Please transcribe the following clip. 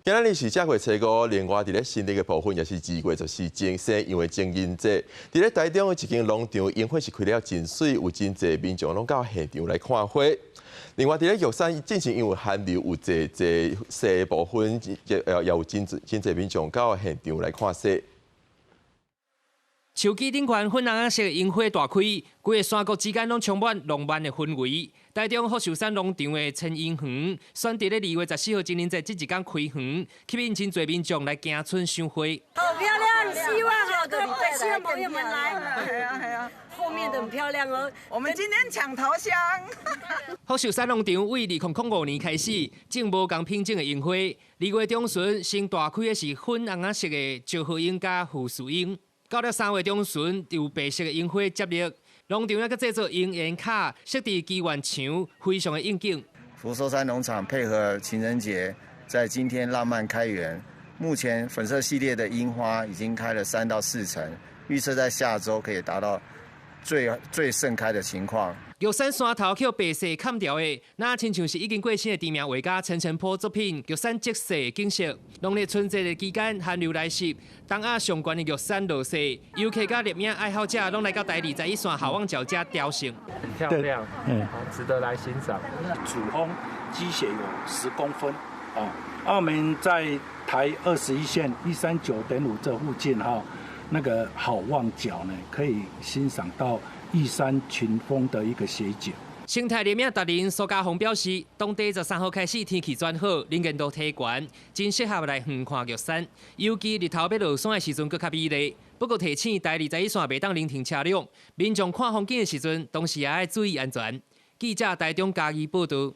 今仔日是正月初五，另外佇咧新竹的部分也是2月14生楊的情人節。佇咧台中的一間農場，櫻花是開了真媠，有真濟民眾攏到現場來看花。另外佇咧玉山進前因為寒流有濟濟雪的部分，也有真真濟民眾到現場來看雪。樹枝頂懸粉紅色櫻花大開，規个山谷之間攏充滿浪漫的氛圍。台中福壽山農場的千櫻園，選佇咧2月14號情人節這一工開園，吸引真濟民眾來行春賞花。好漂亮，希望好多希望朋友們來。係啊係啊，後面的很漂亮哦。我們今天搶頭香。福壽山農場為2005年開始種無仝品種的櫻花，2月中旬先大開的是粉紅色的石斛櫻佮富士櫻。到了3月中旬，有白色的櫻花接力。農場猶閣製作櫻緣卡，設置祈願牆，非常的應景。福壽山農場配合情人節，在今天浪漫開園。目前粉色系列的櫻花已經開了3到4成，預測在下週可以達到最最盛開的情況。玉山山頭予白雪崁著的，若親像是已經過身的知名畫家陳澄波作品《玉山積雪》景色。農曆春節的期間，寒流來襲，東亞上懸的玉山落雪，遊客佮攝影愛好者攏來到台21線好望角遮朝聖。很漂亮，嗯，值得來欣賞。主峰積雪有10公分，哦，啊，我們在台21線139.5這附近哈，那個好望角呢，可以欣賞到玉山群峰的一個雪景。生態攝影達人蘇家宏表示，當地13號開始天氣轉好，能見度提懸，真適合來遠看玉山。尤其日頭欲落山的時陣，閣較美麗。不過提醒台21線袂當臨停車輛，民眾看風景的時陣，同時也愛注意安全。記者台中嘉義報導。